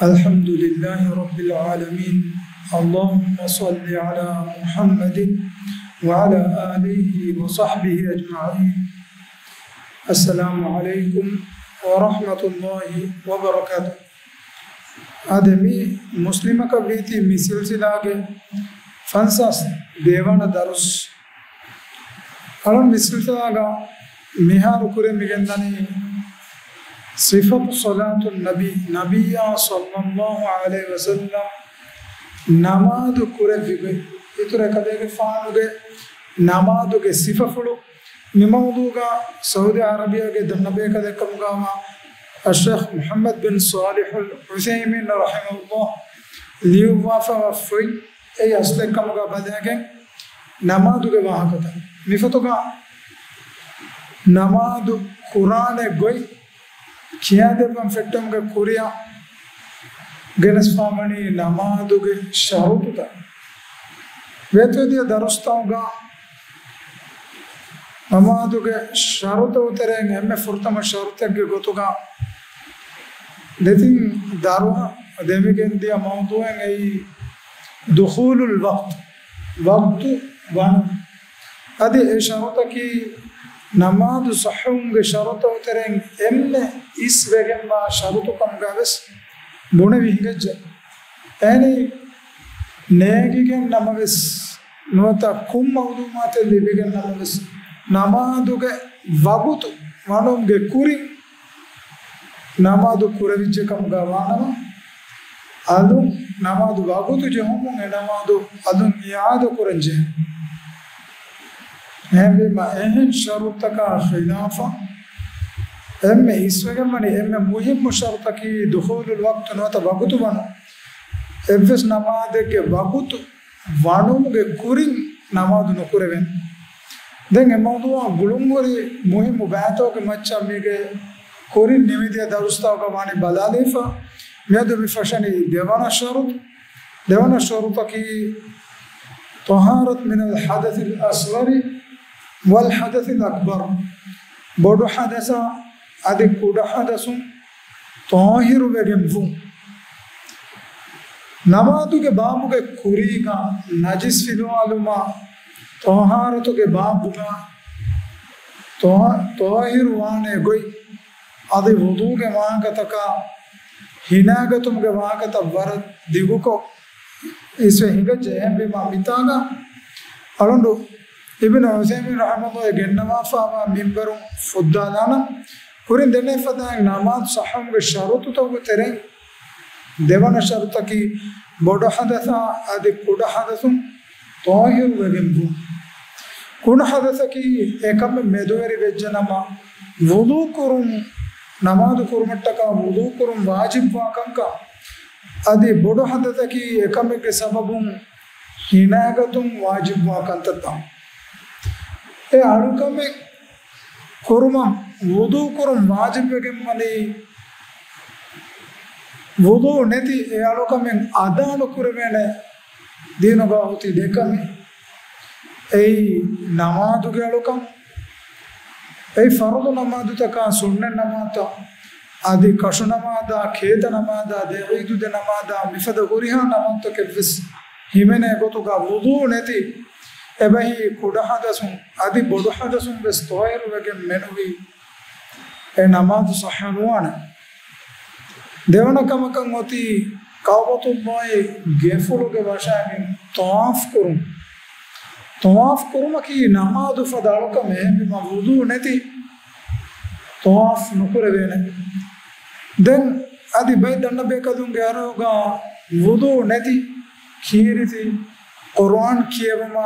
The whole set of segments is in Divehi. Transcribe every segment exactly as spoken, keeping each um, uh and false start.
الحمد لله رب العالمين. اللهم صل على محمد وعلى آله وصحبه أجمعين. السلام عليكم ورحمة الله وبركاته. އަދި މި މުސްލިމަކަށް ވީތީ މި ސިލްސިލާގެ ފަންސާސް ދެވަނަ ދަރުސް. އަޅުން މި ސިލްސިލާގަ މިހާރު ކުރިން މިގެންދަނީ ސިފަތު ޞަލާތު ނަބީ، ނަބިއްޔާ ޞައްލައްލާހު ޢަލައިހި ވަސައްލަމް ނަމާދު ކުރެއްވި ގޮތް، އިތުރު އެކަލޭގެފާނުގެ ނަމާދުގެ ސިފަފުޅު. މި މައުޟޫގަ ސައުދީ ޢަރަބިއްޔާގެ ދަންނަބޭކަލެއްކަމުގައިވާ އައްޝައިޚް މުޙައްމަދު ބިން ޞާލިޙުލް ޢުޘައިމީން ރަޙިމަހުﷲ ލިޔުއްވާފައިވާ ފޮތް އެއީ އަސްލެއްކަމުގަ ބަލައިގެން ނަމާދުގެ ވާހަކަތައް. މިފޮތުގަ ނަމާދު ކުރާނެ ގޮތް ކިޔާދެއްވަން ފެއްޓުމުގެ ކުރިއަށް ގެނެސްފާވަނީ ނަމާދުގެ ޝަރުޠުތައް. ވޭތުވެދިޔަ ދަރުސްތަކުގަ ނަމާދުގެ ޝަރުޠު ތެރެއިން އެންމެ ފުރަތަމަ ޝަރުޠެއްގެ ގޮތުގަ ދެތިން ދަރުހަ ދެމިގެން ދިޔަ މައުޟޫއެއް އެއީ ދުޚޫލުލް ވަޤްތު، ވަގުތު ވަނުން. އަދި އެ ޝަރުޠަކީ ނަމާދު ޞައްޙަވުމުގެ ޝަރުޠު ތެރެއިން އެންމެ އިސްވެގެންވާ ޝަރުޠު ކަމުގަ ވެސް ބުނެވި ހިނގައްޖެ. އެހެނީ ނޭނގިގެން ނަމަވެސް، ނުވަތަ ކޮން މައުލޫމާތެއް ލިބިގެން ނަމަވެސް، ނަމާދުގެ ވަގުތު ވަނުމުގެ ކުރިން ނަމާދު ކުރެވިއްޖެ ކަމުގަ ވާނަމަ، އަލުން ނަމާދު ވަގުތު ޖެހުމުން އެ ނަމާދު އަލުން އިޢާދަ ކުރަން ޖެހޭ. އެހެންވީމަ، އެހެން ޝަރުޠަކާ ޚިލާފަށް އެންމެ އިސްވެގެންވަނީ އެންމެ މުހިއްމު ޝަރުޠަކީ ދުޚޫލުލް ވަޤްތު ނުވަތަ ވަގުތު ވަނުން. އެއްވެސް ނަމާދެއްގެ ވަގުތު ވަނުމުގެ ކުރިން ނަމާދު ނުކުރެވެން. ދެން އެ މައުޟޫއާ ގުޅުންހުރި މުހިއްމު ބައިތަކުގެ މައްޗަށް މީގެ ކުރިން ނިމިދިޔަ ދަރުސްތަކުގަ ވާނީ ބަލާލައިފަ. މިއަދު މި ފަށަނީ ދެވަނަ ޝަރުޠު. ދެވަނަ ޝަރުޠަކީ ޠަހާރަތު މިނަލް ޙަދަޘިލް އަޞްޣަރި ވަލް ޙަދަޘިލް އަކްބަރު. ބޮޑު ޙަދަޘާ އަދި ކުޑަ ޙަދަޘުން ޠާހިރުވެގެން ވުން. ނަމާދުގެ ބާބުގެ ކުރީގަ ނަޖިސް ފިލުވާލުމާ، ޠަހާރަތުގެ ބާބުގަ ޠާ-، ޠާހިރު ވާނެ ގޮތް، އަދި ވުޟޫގެ ވާހަކަތަކާ، ހިނާގަތުމުގެ ވާހަކަތައް ވަރަށް ދިގުކޮށް އިސްވެ ހިނގައްޖެ. އެހެންވީމަ މިތާގަ އަޅުނޑު އިބްނު ޢުޘައިމީން ރަޙިމަހުﷲ ގެންނަވާފައިވާ މިންވަރުން ފުއްދާލާނަން. ކުރިން ދެންނެވި ފަދައިން ނަމާދު ޞައްޙަވުމުގެ ޝަރުޠުތަކުގެ ތެރެއިން ދެވަނަ ޝަރުޠަކީ ބޮޑު ޙަދަޘާ އަދި ކުޑަ ޙަދަޘުން ޠާހިރުވެގެން ވުން. ކުޑަ ޙަދަޘަކީ އެކަމެއް މެދުވެރި ވެއްޖެނަމަ، ވުޟޫ ކުރުން، ނަމާދު ކުރުމަށްޓަކާ ވުޟޫ ކުރުން ވާޖިބްވާ ކަންކަން. އަދި ބޮޑު ޙަދަޘަކީ އެކަމެއްގެ ސަބަބުން ހިނާގަތުން ވާޖިބްވާ ކަންތައްތައް. އެ އަޅުކަމެއް ކުރުމަށް ވުޟޫ ކުރުން ވާޖިބްވެގެންވަނީ، ވުޟޫ ނެތި އެ އަޅުކަމެއް އަދާ ނުކުރެވޭނެ ދީނުގަ އޮތީ ދެކަމެއް. އެއީ ނަމާދުގެ އަޅުކަން. އެއީ ފަރުޟު ނަމާދުތަކާ، ސުންނަތް ނަމާދުތައް، އަދި ކަށު ނަމާދާ، ކޭތަ ނަމާދާ، ދެ ޢީދު ދެ ނަމާދާ، މިފަދަ ހުރިހާ ނަމާދުތަކެއްވެސް ހިމެނޭ ގޮތުގަ ވުޟޫ ނެތި އެބަހީ ކުޑަ ޙަދަޘުން އަދި ބޮޑު ޙަދަޘުން ވެސް ޠާހިރުވެގެން މެނުވީ އެ ނަމާދު ޞައްޙަ ނުވާނެ. ދެވަނަ ކަމަކަށް އޮތީ ކަޢުބަތުﷲ ގެފުޅުގެ ވަށާގެން ޠަވާފު ކުރުން. ޠަވާފު ކުރުމަކީ ނަމާދު ފަދަ އަޅުކަމެއް. އެހެންވީމަ ވުޟޫ ނެތި ޠަވާފު ނުކުރެވޭނެ. ދެން އަދި ބައެއް ދަންނަބޭކަލުންގެ އަރިހުގަ ވުޟޫ ނެތި ކީރިތި ޤުރުއާން ކިޔެވުމާ،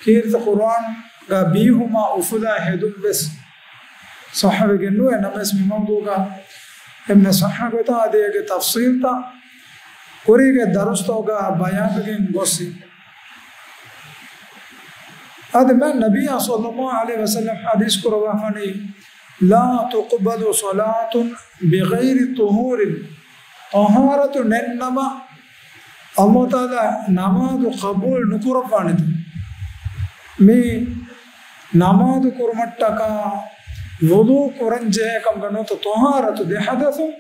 ކީރިތި ޤުރުއާންގަ ބީހުމާ އުފުލާ ހެދުން ވެސް ޞައްޙަވެގެން ނުވޭ. ނަމަވެސް މި މައުޟޫގަ އެންމެ ޞައްޙަ ގޮތާ އަދި އޭގެ ތަފްޞީލްތައް ކުރީގެ ދަރުސްތަކުގަ ބަޔާންވެގެން ގޮއްސި. އަދި މާތް ނަބިއްޔާ ޞައްލައްލާހު ޢަލައިހި ވަސައްލަމް ޙަދީޘް ކުރައްވާފަނީ، "لا تقبل صلاة بغير طهور." ޠަހާރަތު ނެތްނަމަ ﷲ ތަޢާލާ ނަމާދު ޤަބޫލު ނުކުރައްވާނެތަ؟ މި ނަމާދު ކުރުމަށްޓަކާ ވުޟޫ ކުރަން ޖެހޭ ކަމުގަ ނުވަތަ ޠަހާރަތު ދެ ޙަދަޘުން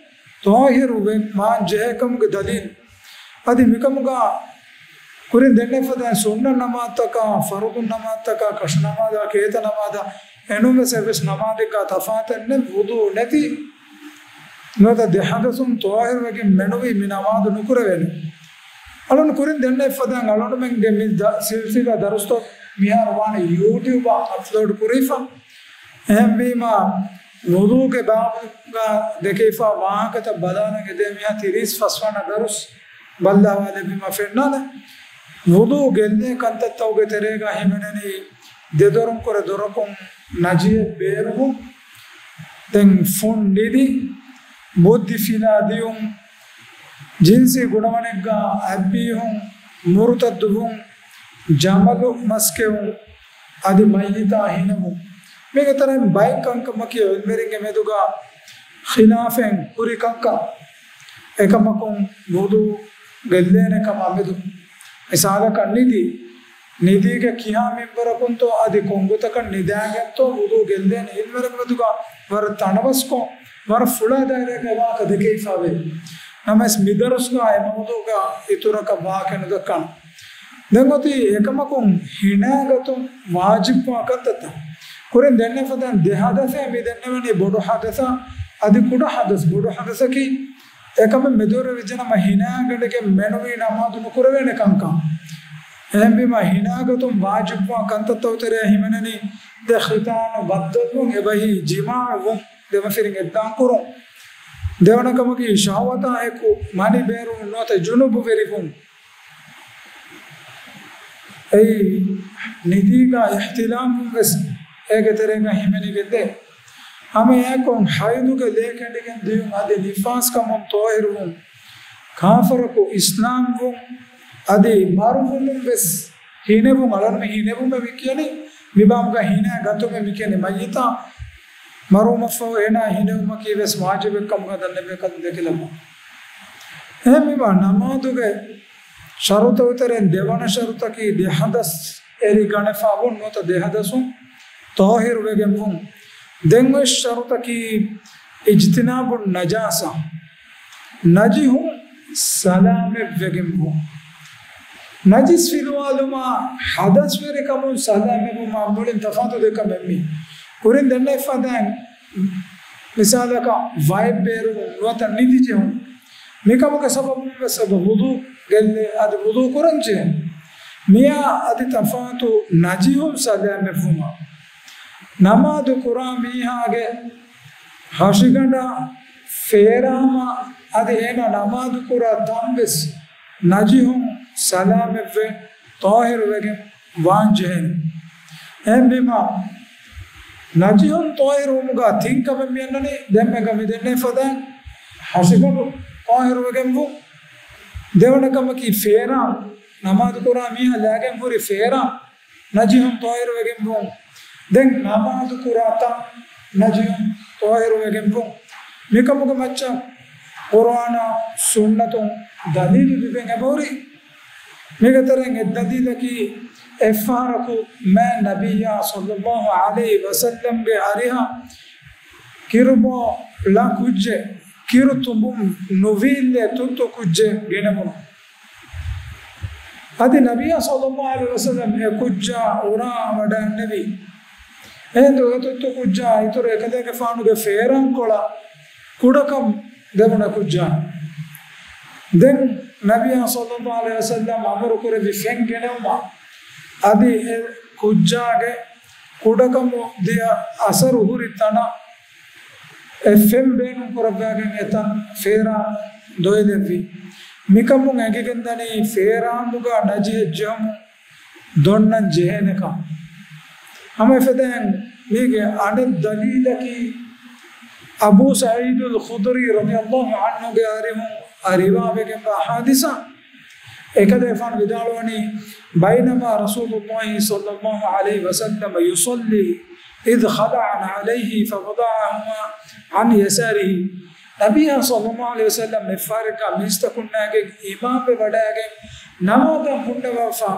ޠާހިރު ވެ މާން ޖެހޭ ކަމުގެ ދަލީލު. އަދި މިކަމުގަ ކުރިން ދެންނެވިފަދައިން ސުންނަ ނަމާދުތަކާ، ފަރުޟު ނަމާދުތަކާ، ކަށު ނަމާދާ، ކޭތަ ނަމާދާ، އެނޫންވެސް އެއްވެސް ނަމާދެއްގަ ތަފާތެއް ނެތް، ވުޟޫ ނެތި ނުވަތަ ދެ ޙަދަޘުން ޠާހިރުވެގެން މެނުވީ މި ނަމާދު ނުކުރެވޭނެ. އަޅުން ކުރިން ދެންނެވިފަދައިން އަޅުންމެންގެ މި ދަ-، ސިލްސިލާ ދަރުސްތައް މިހާރު ވާނެ ޔޫޓިއުބަށް އަޕްލޯޑް ކުރެވިފަ. އެހެންވީމަ، ވުޟޫގެ ބާބުގަ ދެކެވިފާ ވާހަކަތައް ބަލާލަން އެދޭ މިހާ ތިރީސް ފަސްވަނަ ދަރުސް ބައްލަވާލެއްވީމަ ފެންނާނެ. ވުޟޫ ގެއްލޭ ކަންތައްތަކުގެ ތެރޭގަ ހިމެނެނީ ދެދޮރުން ކުރެ ދޮރަކުން ނަޖިހެއް ބޭރުވުން، ދެން ފުން ނިދި، ބުއްދި ފިލާ ދިޔުން، ޖިންސީ ގުނަވަނެއްގަ އަތްބީހުން މުރުތައްދުވުން، ޖަމަލު މަސްކެވުން، އަދި މައްޔިތާ ހިނެވުން. މީގެ ތެރެއިން ބައެއް ކަންކަމަކީ ޢިލްމުވެރިންގެ މެދުގަ ޚިލާފެއް ހުރި ކަންކަން. އެކަމަކުން ވުޟޫ ގެއްލޭނެ ކަމާ މެދު. މިސާލަކަށް ނިދީ. ނިދީގެ ކިހާ މިންވަރަކުންތޯ އަދި ކޮންގޮތަކަށް ނިދާގެންތޯ ވުޟޫ ގެއްލޭނެ ޢިލްމުވެރިންގެ މެދުގަ ވަރަށް ތަނަވަސްކޮށް، ވަރަށް ފުޅާ ދާއިރާގައި ވާހަކަ ދެކެވިފަވޭ. ނަމަވެސް މިދަރުސްގަ އެ މައުޟޫގަ އިތުރަކަށް ވާހަކަ ނުދައްކަން. ދެން އޮތީ އެކަމަކުން ހިނާގަތުން ވާޖިބުވާ ކަންތައްތައް. ކުރިން ދެންނެވިފަދައިން ދެ ޙަދަޘޭ މި ދެންނެވެނީ ބޮޑު ޙަދަޘާ އަދި ކުޑަ ޙަދަޘް. ބޮޑު ޙަދަޘަކީ އެކަމެއް މެދުވެރިވެއްޖެނަމަ ހިނާގަނޑެގެން މެނުވީ ނަމާދު ނުކުރެވޭނެ ކަންކަން. އެހެންވީމަ ހިނާގަތުން ވާޖިބުވާ ކަންތައްތަކުގެ ތެރެއަށް ހިމެނެނީ ދެ ޚިތާނު ބައްދަލުވުން، އެބަހީ ޖިމާޢުވުން، ދެމަފިރިން އެއްދާން ކުރުން. ދެވަނަ ކަމަކީ ޝަހުވަތާ އެކު މަނި ބޭރުވުން ނުވަތަ ޖުނުބުވެރިވުން. އެއީ ނިދީގަ އިޙްތިލާމުން ވެސް އޭގެ ތެރޭގަ ހިމެނިގެންދޭ. ހަމައެއާއެކު ޙައިޟުގެ ލޭ ކެނޑިގެން ދިޔުން އަދި ނިފާސްކަމުން ޠާހިރުވުން، ކާފަރަކު އިސްލާމްވުން އަދި މަރުވުމުން ވެސް ހިނެވުން. އަޅަންމެ ހިނެވުމެއް މި ކިޔަނީ މި ބާބުގަ ހިނާ ގަތުމެއް މި ކިޔަނީ މައްޔިތާ މަރުވުމަށްފަހު އޭނާ ހިނެވުމަކީ ވެސް ވާޖިބެއް ކަމުގަ ދަންނެވޭ ކަން ދެކިލައްވާ. އެހެންވީމަ ނަމާދުގެ ޝަރުތު ތެރެއިން ދެވަނަ ޝަރުތަކީ ދެ ޙަދަޘް އެރި ގަނެފަ ވުން ނުވަތަ ދެ ޙަދަޘުން ޠާހިރުވެގެން ވުން. ދެން އޮތް ޝަރުތަކީ އިޖްތިނާބު ނަޖާސާ، ނަޖިހުން ސަލާމަތްވެގެން ވުން. ނަޖިސް ފިލުވާލުމާ ޙަދަޘްވެރިކަމުން ސަލާމަތްވުމާ މުޅިން ތަފާތު ދެ ކަމެއް މީ. ކުރިން ދެންނެވިފަދައިން މިސާލަކަށް ވައެއް ބޭރުވުން ނުވަތަ ނިދި ޖެހުން. މިކަމުގެ ސަބަބުން ވެސް އެބަ ވުޟޫ ގެއްލޭ އަދި ވުޟޫ ކުރަން ޖެހޭ. މިއާ އަދި ތަފާތު ނަޖިހުން ސަލާމަތްވުމާ. ނަމާދު ކުރާ މީހާގެ ހަށިގަނޑާ ފޭރާމަ އަދި އޭނާ ނަމާދު ކުރާ ތަން ވެސް ނަޖިހުން ސަލާމަތްވެ ޠާހިރުވެގެން ވާން ޖެހޭނެ. އެހެންވީމަ، ނަޖިހުން ޠާހިރުވުމުގަ ތިން ކަމެއް މިއަންނަނީ. ދެންމެ މި ދެންނެވިފަދައިން ހަށިގަނޑު ޠާހިރުވެގެން ވުން. ދެވަނަ ކަމަކީ ފޭރާން، ނަމާދު ކުރާ މީހާ ލައިގެން ހުރި ފޭރާން ނަޖިހުން ޠާހިރުވެގެން ވުން. ދެން ނަމާދު ކުރާ ތަން ނަޖިހުން ޠާހިރުވެގެން ވުން. މިކަމުގެ މައްޗަށް ޤުރުއާނާ ސުންނަތުން ދަލީލު ލިބެން އެބަހުރި. މީގެ ތެރެއިން އެއް ދަލީލަކީ، އެއްފަހަރަކު މާތް ނަބިއްޔާ ޞައްލައްލާހު ޢަލައިހި ވަސައްލަމްގެ އަރިހަށް ކިރުބޯޅަ ކުއްޖެއް، ކިރު ތުނބުން ނުވީއްލޭ ތުއްތު ކުއްޖެއް ގެނެވުނު. އަދި ނަބިއްޔާ ޞައްލައްލާހު ޢަލައިހި ވަސައްލަމް އެ ކުއްޖާ އުރާ ވަޑައިންނެވި. އެހިނދު އެ ތުއްތު ކުއްޖާ އިތުރު އެކަލޭގެފާނުގެ ފޭރާންކޮޅަށް ކުޑަކަން ދެވުނެ ކުއްޖާ. ދެން ނަބިއްޔާ ޞައްލައްލާހު ޢަލައިހި ވަސައްލަމް އަމުރު ކުރެއްވި ފެން ގެނެވުމަށް. އަދި އެ ކުއްޖާގެ ކުޑަކަމު ދިޔަ އަސަރު ހުރި ތަނަށް އެ ފެން ބޭނުން ކުރައްވާގެން އެތަން ފޭރާން ދޮއިލެއްވި. މިކަމުން އެނގިގެންދަނީ ފޭރާންމުގަ ނަޖިހެއް ޖެހުމުން ދޮންނަން ޖެހޭނެކަން. ހަމަ އެފަދައިން މީގެ އަނެއް ދަލީލަކީ، އަބޫ ސަޢީދުލް ޚުދްރީ ރަޟިޔައްލާހު ޢަންހުގެ އަރިހުން އަރިވާވެގެންވާ ޙާދިސާ. އެކަލޭފާނު ވިދާޅުވަނީ، بينما رسول الله صلى الله عليه وسلم يصلي إذ خلعن عليه فوضعهما عن يساره. ނަބިއްޔާ ޞައްލައްލާހު ޢަލައިހި ވަސައްލަމް އެއްފަހަރެއްގަ މީސްތަކުންނާގެ އިމާމްވެ ވަޑައިގެން ނަމާދަށް ހުންނަވާފަ،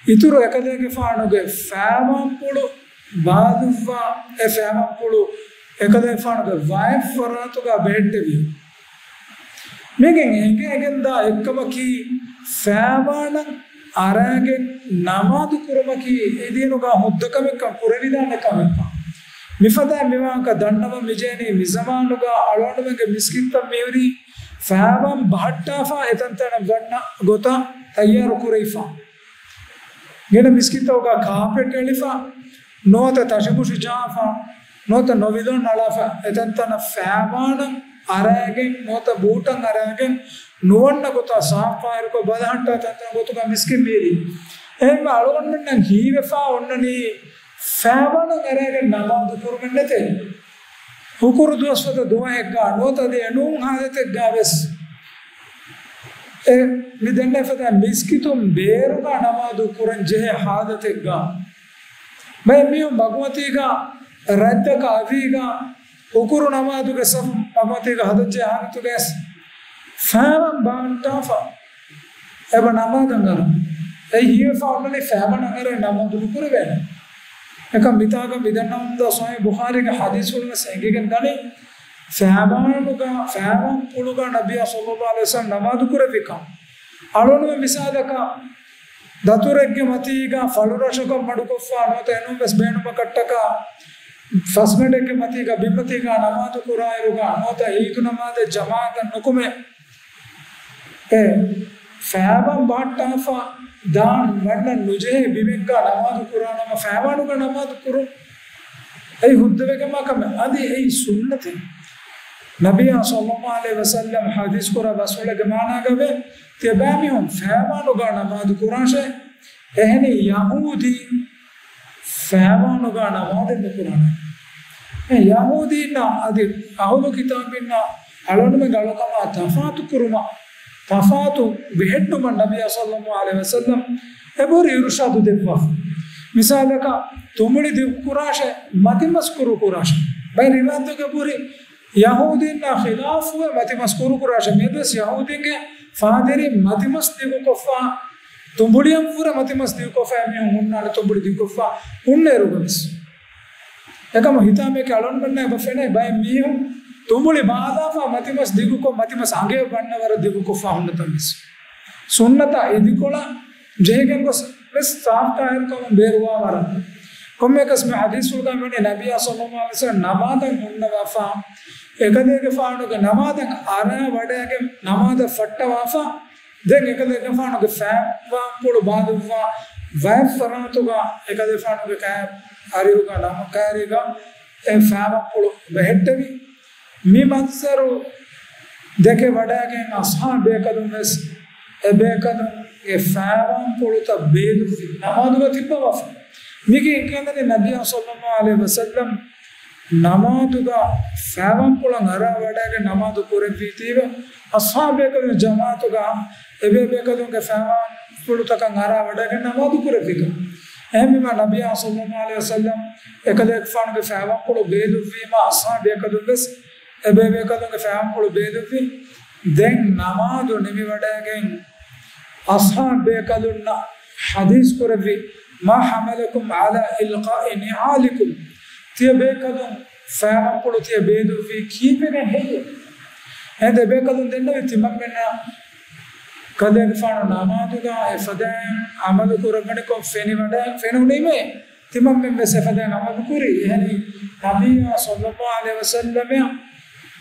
އިތުރު އެކަލޭގެފާނުގެ ފައިވާންޕުޅު ބާލުއްވާ، އެ ފައިވާންޕުޅު އެކަލޭފާނުގެ ވައެއް ފަރާތުގަ ބެހެއްޓެވި. މީގެން އެނގޭގެންދާ އެއްކަމަކީ، ފައިވާނަށް އަރާގެން ނަމާދު ކުރުމަކީ އެދީނުގަ ހުއްދަ ކަމެއްކަން، ކުރެވިދާނެ ކަމެއްކަން. މިފަދައިން މިވާހަކަ ދަންނަވަން މިޖެހެނީ، މިޒަމާނުގަ އަޅުގަނޑުމެންގެ މިސްކިތްތައް މިހުރީ ފައިވާން ބަހައްޓާފަ އެތަންތަނަށް ވަންނަ ގޮތަށް ތައްޔާރު ކުރެވިފަ. ގިނަ މިސްކިތްތަކުގަ ކާޕެޓް އެޅިފަ، ނުވަތަ ތަށިބުށި ޖަހާފަ، ނުވަތަ ނޮވިލޯން އަޅާފަ، އެތަންތަނަށް ފައިވާނަށް އަރާގެން، ނުވަތަ ބޫޓަށް އަރާގެން، ނުވަންނަ ގޮތަށް ސާފު ފާހިރުކޮށް ބަލަހައްޓާ ތަންތަން ގޮތުގަ މިސްކިތް މީރި. އެހެންވެ އަޅުގަނޑުމެންނަށް ހީވެފަ އޮންނަނީ ފައިވާނަށް އަރާގެން ނަމާދު ކުރުމެއް ނެތޭ. ހުކުރު ދުވަސް ފަދަ ދުވަހެއްގަ ނުވަތަ އަދި އެނޫން ހާލަތެއްގަ ވެސް އެ މި ދެންނެވި ފަދަ މިސްކިތުން ބޭރުގަ ނަމާދު ކުރަން ޖެހޭ ހާލަތެއްގަ، ބައެއް މީހުން މަގުމަތީގަ ރަށްތަކަށް އަވީގަ ހުކުރު ނަމާދުގެ ސަފު މަގުމަތީގަ ހަދަންޖެހޭ ހާލަތުގައި ފައިވާން ބަހައްޓާފަ އެބަ ނަމާދަށް އަރާ. އެއީ ހީވެފަ އޮންނަނީ ފައިވާނަށް އަރާ ނަމާދު ނުކުރެވޭނެ. އެކަމް މިތާގަ މިދަންނަވަމުންދާ ސަހީހު ބުޚާރީގެ ޙަދީޘްފުޅުން ވެސް އެނގިގެން ދަނީ، ފައިވާނުގަ، ފައިވާން ޕުޅުގަ ނަބިއްޔާ ޞައްލައްލާހު ޢަލައިހި ވަސައްލަމް ނަމާދު ކުރެއްވިކަން. އަޅުގަނޑުމެން މިސާލަކަށް، ދަތުރެއްގެ މަތީގަ ފަޅުރަށަކަށް މަޑުކޮށްފަ ނުވަތަ އެނޫން ވެސް ބޭނުމަކަށްޓަކާ ފަސްމެޑެއްގެ މަތީގަ ބިންމަތީގަ ނަމާދު ކުރާއިރުގަ ނުވަތަ އީދު ނަމާދަށް ޖަމާޢަތަށް ނުކުމެ، އެ ފައިވާން ބަހައްޓާފަ ދާން ވަންނަން ނުޖެހޭ ބިމެއްގަ ނަމާދު ކުރާނަމަ ފައިވާނުގަ ނަމާދު ކުރުން އެއީ ހުއްދަވެގެންވާ ކަމެއް. އަދި އެއީ ސުންނަތެއް. ނަބިއްޔާ ޞައްލައްލާހު ޢަލައިހި ވަސައްލަމް ޙަދީޘް ކުރާ ބަސްފުޅެއްގެ މާނާގަ ވޭ، ތިޔަބައިމީހުން ފައިވާނުގަ ނަމާދު ކުރާށޭ، އެހެނީ ޔަހޫދީން ފައިވާނުގަ ނަމާދެއް ނުކުރާނެ. އެ ޔަހޫދީންނާ އަދި އަހުލު ކިތާބީންނާ އަޅުގަނޑުމެން އަޅުކަމާ ތަފާތު ކުރުމަށް، ތަފާތު ބެހެއްޓުމަށް ނަބިއްޔާ ޞައްލައްލާހު ޢަލައިހި ވަސައްލަމް އެބަހުރި އިރުޝާދު ދެއްވާފަ. މިސާލަކަށް، ތުނބުޅި ދިގު ކުރާށޭ، މަތިމަސް ކުރު ކުރާށޭ. ބައެއް ރިވާޔަތުގަ އެބަހުރި ޔަހޫދީންނާ ޚިލާފުވެ މަތިމަސް ކުރު ކުރާށޭ. މިއަދުވެސް ޔަހޫދީންގެ ފާދިރީން މަތިމަސް ދިގުކޮށްފަ، ތުނބުޅިއަށްވުރެ މަތިމަސް ދިގުކޮށްފަ އެމީހުން ހުންނާނެ، ތުނބުޅި ދިގުކޮށްފަ ހުންނައިރުގަވެސް. އެކަމަށް ހިތާމަޔަކީ އަޅުގަނޑުމެންނަށް އެބަ ފެނޭ ބައެއް މީހުން ތުނބުޅި ބާލާފަ މަތިމަސް ދިގުކޮށް، މަތިމަސް އަނގަޔަށް ވަންނަ ވަރަށް ދިގުކޮށްފަ ހުންނަތަން ވެސް. ސުންނަތަށް އިދިކޮޅަށް ޖެހިގެން ގޮސް ވެސް ސާފު ޠާހިރުކަމުން ބޭރުވާ ވަރަށް. ކޮންމެއަކަސް މި ޙަދީޘްފުޅުގަ ވަނީ ނަބިއްޔާ ޞައްލައްލާހު ޢަލައިހި ވަސައްލަމް ނަމާދަށް ހުންނަވާފަ، އެކަލޭގެފާނުގެ ނަމާދަށް އަރާ ވަޑައިގެން ނަމާދަށް ފައްޓަވާފަ، ދެން އެކަލޭގެފާނުގެ ފައިވާންޕުޅު ބާލުއްވާ ވައެއް ފަރާތުގަ އެކަލޭގެފާނުގެ ކައި އަރިހުގަ ނަމަ-، ކައިރީގަ އެ ފައިވާންޕުޅު ބެހެއްޓެވި. މި މަންޒަރު ދެކެ ވަޑައިގެން އަޞްޙާބު ބޭކަލުން ވެސް އެ ބޭކަލުންގެ ފައިވާންޕުޅުތައް ބޭލުއްވި ނަމާދުގަ ތިއްބަވާފަ. މީގެ އެނގޭނެ ނަބިއްޔާ ޞައްލައްލާހު ޢަލައިހި ވަސައްލަމް ނަމާދުގަ ފައިވާންޕުޅަށް އަރާ ވަޑައިގެން ނަމާދު ކުރެއްވީތީވެ، އަޞްޙާބު ބޭކަލުން ޖަމާޢަތުގަ އެބޭބޭކަލުންގެ ފައިވާންޕުޅުތަކަށް އަރާ ވަޑައިގެން ނަމާދު ކުރެއްވިކަން. އެހެންވީމަ ނަބިއްޔާ ޞައްލައްލާހު ޢަލައިހި ވަސައްލަމް އެކަލޭގެފާނުގެ ފައިވާންޕުޅު ބޭލުއްވީމަ އަޞްޙާބު ބޭކަލުން ވެސް އެބޭބޭކަލުންގެ ފައިވާންޕުޅު ބޭލުއްވި. ދެން ނަމާދު ނިމިވަޑައިގެން އަޞްޙާބު ބޭކަލުންނަށް ޙަދީޘް ކުރެއްވި، "ما حملكم على إلقاء نعالكم؟" ތިޔަ ބޭކަލުން ފައިވާންޕުޅު ތިޔަ ބޭލުއްވީ ކީއްވެގެން ހެއްޔެވެ؟ އެހެން އެބޭކަލުން ދެންނެވި ތިމަންމެންނަށް ކަލޭގެފާނު ނަމާދުގަ އެފަދައިން ޢަމަލު ކުރައްވަނިކޮށް ފެނިވަޑައި ފެނުނީމޭ. ތިމަންމެން ވެސް އެފަދައިން ޢަމަލު ކުރި. އެހެނީ، ނަބިއްޔާ ޞައްލައްލާހު ޢަލައިހި ވަސައްލަމަށް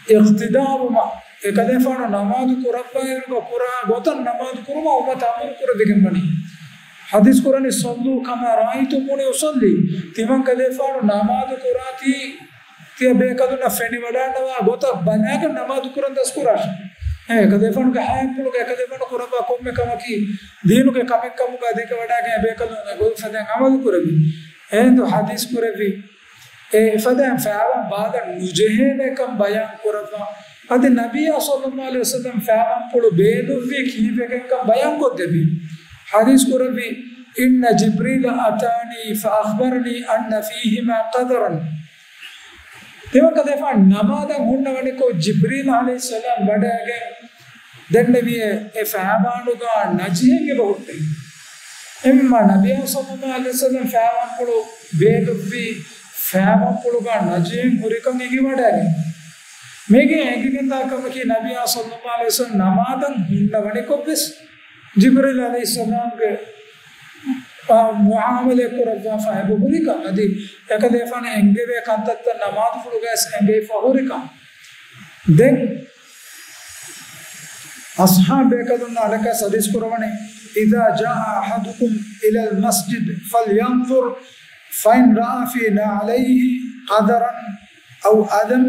އިޤްތިދާވުމަށް، އެކަލޭފާނު ނަމާދު ކުރައްވާއިރުގަ ކުރާ ގޮތަށް ނަމާދު ކުރުމަށް އުއްމަތަށް އަމުރު ކުރެވިގެން ވަނީ. ޙަދީޘް ކުރަނީ، "صلوا كما رأيتموني أصلي." ތިމަން ކަލޭފާނު ނަމާދު ކުރާތީ، ތިޔަ ބޭކަލުންނަށް ފެނިވަޑާންނަވާ ގޮތަށް ބަލާގެން ނަމާދު ކުރަން ދަސްކުރާށޭ. އެކަލޭފާނުގެ ޙަޔާތްޕުޅުގަ އެކަލޭފާނު ކުރައްވާ ކޮންމެ ކަމަކީ، ދީނުގެ ކަމެއް ކަމުގަ ދެކެ ވަޑާގެން އެބޭކަލުން އެގޮތް ފަދައިން ޢަމަލު ކުރެވި. އެހިނދު ޙަދީޘް ކުރެއްވި، އެ އެފަދައިން ފައިވާން ބާލަން ނުޖެހޭނެކަން ބަޔާން ކުރައްވާ. އަދި ނަބިއްޔާ ޞައްލައްލާހު ޢަލައިހި ވަސައްލަމް ފައިވާންޕުޅު ބޭލުއްވީ ކީއްވެގެންކަން ބަޔާންކޮށްދެއްވި. ޙަދީޘް ކުރެއްވި، "إن جبريل أتاني فأخبرني أن فيهما قدرا." ތިމަން ކަލޭފާނު ނަމާދަށް ހުންނަވަނިކޮށް، ޖިބްރީލް ޢަލައިހިއްސަލާމް ވަޑައިގެން ދެންނެވިއޭ، އެ ފައިވާނުގަ ނަޖިހެއް އެބަ ހުއްޓޭ. އެހެންވީމަ ނަބިއްޔާ ޞައްލައްލާހު ޢަލައިހި ވަސައްލަމް ފައިވާންޕުޅު ބޭލުއްވީ، ފައިވާންޕުޅުގަ ނަޖިހެއް ހުރިކަން އެނގިވަޑައިގެން. މީގެ އެނގިގެންދާ ކަމަކީ، ނަބިއްޔާ ޞައްލައްލާހު ޢަލައިހި ވަސައްލަމް ނަމާދަށް ހުންނަވަނިކޮށްވެސް، ޖިބްރީލް ޢަލައިހިއްސަލާމްގެ، އާ، މުޢާމަލާތް ކުރައްވާފަ އެބަހުރިކަން، އަދި އެކަލޭފާނަށް އެންގެވޭ ކަންތައްތައް ނަމާދުފުޅުގައި އެނގެވިފަ ހުރިކަން. ދެން އަޞްޙާބު ބޭކަލުންނަށް އަނެއްކާ ޙަދީޘް ކުރައްވަނީ، إذا جاء أحدكم إلى المسجد فلينظر فإن رأى في نعليه قذرا أو أذى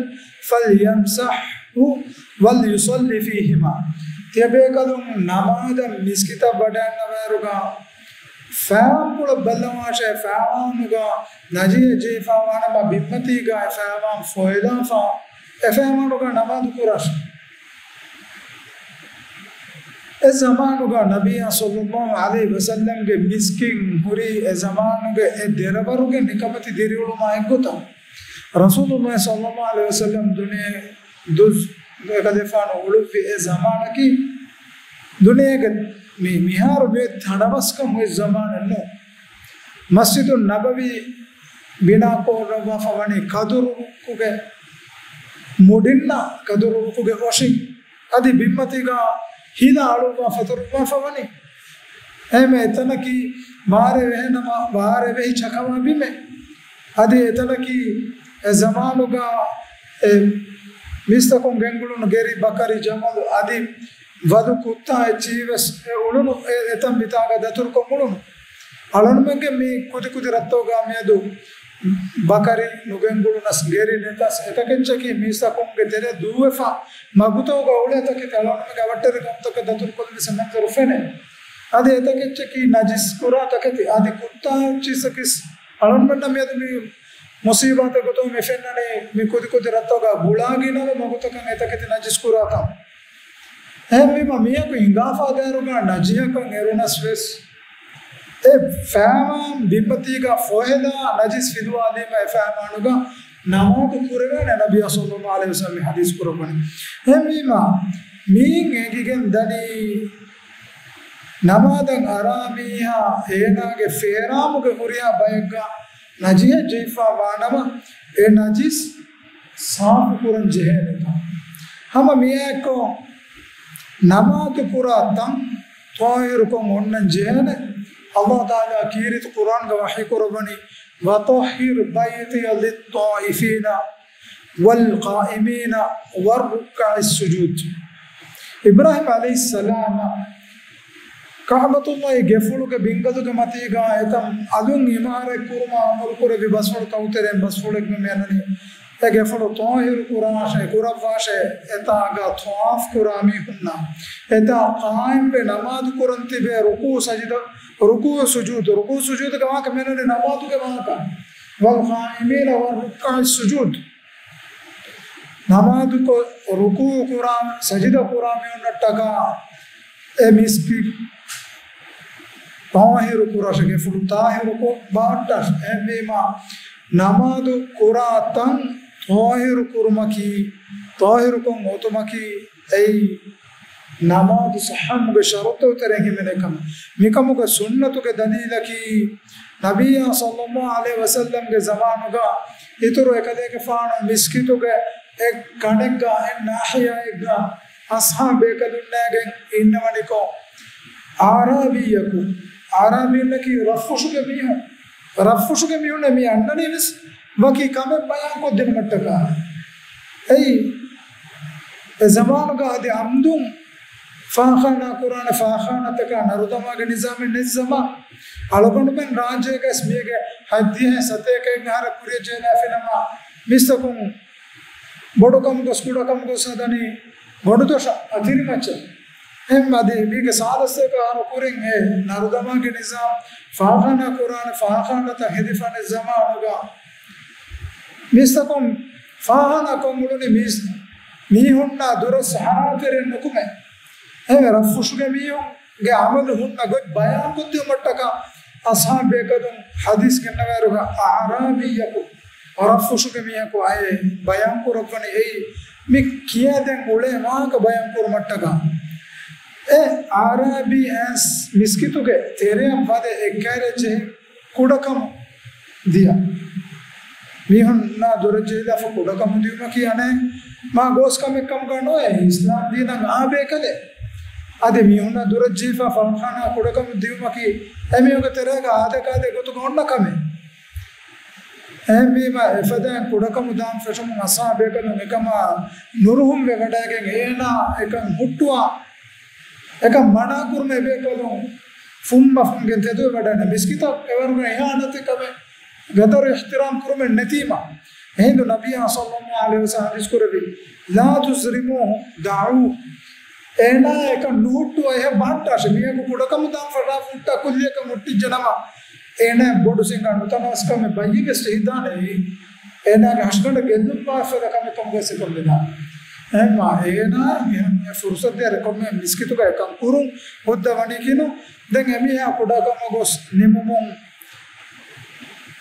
فليمسحه وليصل فيهما. ތިޔަބޭކަލުން ނަމާދަށް މިސްކިތަށް ވަޑައިގަންނަވާއިރުގަ ފައިވާން ބަލަވާށޭ، ފައިވާނުގަ ނަޖިހެއް ޖެހިފަ ވާނަމަ ބިންމަތީގަ އެ ފައިވާން ފޮހެލާފަ، އެ ފައިވާނުގަ ނަމާދު ކުރާށޭ. އެ ޒަމާނުގަ ނަބިއްޔާ ޞައްލައްލާހު ޢަލައިހި ވަސައްލަމްގެ މިސްކިތް ހުރީ އެ ޒަމާނުގެ އެ ދެރަވަރުގެ ނިކަމެތި ދިރިއުޅުމާ އެއްގޮތަށް. ރަސޫލުއްލާހި ޞައްލައްލާހު ޢަލައިހި ވަސައްލަމް ދުނިޔެ ދުސް އެކަލޭފާނު އުޅުއްވި އެ ޒަމާނަކީ، ދުނިޔޭގެ މި، މިހާރު މި ތަނަވަސްކަން އޮތް ޒަމާނެއް ނޫން. މަސްޖިދުއް ނަބަވީ ބިނާކުރައްވާފަ ވަނީ ކަދުރު ރުއްކުގެ މުޑިންނަށް، ކަދުރު ރުއްކުގެ އޮށިން. އަދި ބިންމަތީގަ ހިލަ އަޅުއްވާ ފަތުރުއްވާފަ ވަނީ. އެހެންވެ، އެތަނަކީ ވާރޭ ވެހެނަމަ، ވާރޭ ވެހި ޗަކަވާ ބިމެއް. އަދި އެތަނަކީ އެ ޒަމާނުގަ އެ މީސްތަކުން ގެންގުޅުނު ގެރި، ބަކަރި، ޖަމަލު އަދި ވަދު، ކުއްތާ އެއްޗިހިވެސް އެ އުޅުނު އެ، އެތަން މިތާގަ ދަތުރުކޮށް އުޅުނު. އަޅުންމެންގެ މި ކުދިކުދި ރަށްތަކުގަ މިއަދު ބަކަރި ނުގެންގުޅުނަސް، ގެރި ނެތަސް، އެތަކެއްޗަކީ މީސްތަކުންގެ ތެރެ ދޫވެފަ، މަގުތަކުގަ އުޅޭ ތަކެތި އަޅުންމެންގެ އަވަށްޓެރި ގައުމުތަކަށް ދަތުރުކޮށްލި މިސް މަންޒަރު ފެނޭ. އަދި އެތަކެއްޗަކީ ނަޖިސް ކުރާ ތަކެތި، އަދި ކުއްތާ އެއްޗިސަކިސް އަޅުންމެންނަށް މިއަދު މި މުސީބާތެއް ގޮތުން މި ފެންނަނީ މި ކުދިކުދި ރަށްތަކުގަ ގުޅާގިނަވެ މަގުތަކަށް އެތަކެތި ނަޖިސް ކުރާކަން. އެހެންވީމަ މީހަކު ހިނގާފާ ދާއިރުގަ ނަޖިހަކަށް އެރުނަސް ވެސް، އެ ފައިވާން ބިންމަތީގަ ފޮހެލާ ނަޖިސް ފިލުވާލީމަ އެ ފައިވާނުގަ ނަމާދު ކުރެވޭނެ. ނަބިއްޔާ ޞައްލައްލާހު ޢަލައިހި ވަސައްލަމް މި ޙަދީޘް ކުރައްވަނީ. އެހެންވީމަ މީން އެނގިގެން ދަނީ ނަމާދަށް އަރާ މީހާ އޭނާގެ ފޭރާމުގެ ހުރިހާ ބަޔެއްގަ ނަޖިހެއް ޖެހިފާ ވާނަމަ، އެ ނަޖިސް ސާފު ކުރަން ޖެހޭނެތާ. ހަމަ މިއާއެއްކޮށް ނަމާދު ކުރާ ތަން ޠާހިރުކޮށް އޮންނަން ޖެހޭނެ. އައްލާހު ތަޢާލާ ކީރިތި ޤުރްއާންގަ ވަޙީ ކުރައްވަނީ، وطهر بيتي للطائفين والقائمين والركع السجود. އިބްރާހީމް ޢަލައިހިއްސަލާމަށް ކަޢުބަތުﷲ ގެފުޅުގެ ބިންގަދުގެ މަތީގަ އެތަން އަލުން ޢިމާރާތް ކުރުމަށް އަމުރު ކުރެއްވި ބަސްފުޅު ތައުތެރެއިން ބަސްފުޅެއްގަ މި އަންނަނީ. އެ ގެފުޅު ޠާހިރު ކުރާށޭ، ކުރައްވާށޭ، އެތާގަ ޠަވާފް ކުރާ މީހުންނަށް. އެތާ ޤާއިމްވެ ނަމާދު ކުރަން ތިބޭ ރުކޫޢު ސަޖިދަ، ރުކޫޢު ސުޖޫދު، ރުކޫޢު ސުޖޫދުގެ ވާހަކަ މި އަންނަނީ ނަމާދުގެ ވާހަކަ. والقائمين والركع السجود. ނަމާދުކޮށް ރުކޫޢު ކުރާ، ސަޖިދަ ކުރާ މީހުންނަށްޓަކާ އެ މިސްކިތް ޠާހިރު ކުރާށޭ، ގެފުޅު ޠާހިރުކޮށް ބަހައްޓާށޭ. އެހެންވީމަ ނަމާދު ކުރާ ތަން ޠާހިރު ކުރުމަކީ، ޠާހިރުކޮށް އޮތުމަކީ އެއީ ނަމާދު ޞައްޙަވުމުގެ ޝަރުޠުތައް ތެރެއިން ހިމެނޭ ކަމެއް. މިކަމުގެ ސުންނަތުގެ ދަލީލަކީ، ނަބިއްޔާ ޞައްލައްލާހު ޢަލައިހި ވަސައްލަމްގެ ޒަމާނުގަ އިތުރު އެކަލޭގެފާނު މިސްކިތުގެ އެއް ކަނޑެއްގަ އެއް ނާޙިޔާއެއްގަ އަޞްޙާބު ބޭކަލުންނާގެން އިންނަވަނިކޮށް، އަޢްރާބީއަކު، އަޢްރާބީންނަކީ ރަށްފުށުގެ މީހުން، ރަށްފުށުގެ މީހުންނަށް މި އަންނަނީ ވެސް ވަކި ކަމެއް ބަޔާންކޮށްދިނުމަށްޓަކާ. އެއީ، އެ ޒަމާނުގަ އަދި އަމްދުން ފާޚާނާ ކުރާނެ، ފާޚާނާތަކާ ނަރުދަމާގެ ނިޒާމެއް ނެތް ޒަމާން. އަޅުގަނޑުމެން ރާއްޖޭގަސް މީގެ ހަތްދިހަ ސަތޭކައެއް އަހަރަށް ކުރިއަށް ޖެހިލާފިނަމަ، މީސްތަކުން ބޮޑުކަމުގަސް ކުޑަކަމުގަސް ހަދަނީ ގޮނޑުދޮށަށް އަތިރިމައްޗަށް. އެހެން އަދި މީގެ ސާދަސްތަކަށް އަހަރު ކުރިން އެ ނަރުދަމާގެ ނިޒާމް ފާޚާނާ ކުރާނެ، ފާޚާނާތައް ހެދިފާނެ ޒަމާނުގަ މީސްތަކުން ފާޚާނާ ކޮށް އުޅުނީ މީސް މީހުންނާ ދުރަސް ހަރާތެރެއެއް ނުކުމެ. އެހެންވެ ރަށްފުށުގެ މީހުންގެ ޢަމަލު ހުންނަ ގޮތް ބަޔާންކޮށްދިއުމަށްޓަކާ އަޞްޙާބު ބޭކަލުން ޙަދީޘް ގެންނަވާއިރުގަ އަޢްރާބީއަކު، ރަށްފުށުގެ މީހަކު އައި ބަޔާންކުރައްވަނީ އެއީ މި ކިޔާދޭން އުޅޭ ވާހަކަ ބަޔާންކުރުމަށްޓަކާ. އެ އަޢްރާބީ އައިސް މިސްކިތުގެ ތެރެއަށް ވަދެ އެއްކައިރިއަށް ޖެހި ކުޑަކަމު ދިޔަ. މީހުންނާ ދުރަށް ޖެހިލާފަ ކުޑަކަމު ދިޔުމަކީ އަނެއް މާ ގޯސް ކަމެއް ކަމުގަ ނުވޭ، އިސްލާމް ދީނަށް އާ ބޭކަލެއް. އަދި މީހުންނަށް ދުރަށް ޖެހިފަ ފަރުހާނާ ކުޑަކަމު ދިއުމަކީ އެމީހުންގެ ތެރޭގަ އާދަކާދެ ގޮތުގަ އޮންނަ ކަމެއް. އެހެންވީމަ، އެފަދައިން ކުޑަކަމު ދާން ފެށުމުން އަސްހާބޭކަލުން އެކަމާ ނުރުހުންވެވަޑައިގެން އޭނާ އެކަން ހުއްޓުވާ، އެކަން މަނާ ކުރުމަށް އެބޭކަލުން ފުންމަފުންގެ ތެދުވެވަޑައިގެން މިސްކިތަށް އެވަރުގެ އިހާނަތެއް ކަމެއް ގަދަރު އިޙްތިރާމް ކުރުމެއް ނެތީމަ. އެހިނދު ނަބިއްޔާ ޞައްލައްލާހު ޢަލައިހި ވަސައްލަމަ ޙަދީޘް ކުރެއްވި، "لا تظلموه، دعوه." އޭނާ އެކަން ނުހުއްޓުވަ އެހެން ބަހައްޓާށެ. މީހަކު ކުޑަކަމު ދާން ފަށާފަ ހުއްޓާ ކުއްލިއަކަށް ހުއްޓިއްޖެ ނަމަ، އޭނާ ބޮޑު ސިނގާ ނުތަނަވަސްކަމެއް ބައްޔެއްވެސް ޖެހިދާނެ. އޭނާގެ ހަށިގަނޑަށް ގެއްލުން ވާފަދަ ކަމެއް ކަމުގައި ސިކޮން ވެދާނެ. އެހެންވާ އޭނާ މި ފުރުސަތު ދޭ ރެކޮންމެ މިސްކިތުގައި އެކަން ކުރުން ހުއްދަ ވަނީކީނު. ދެން އެމީހާ ކުޑަކަމަށް ގޮސް ނިމުމުން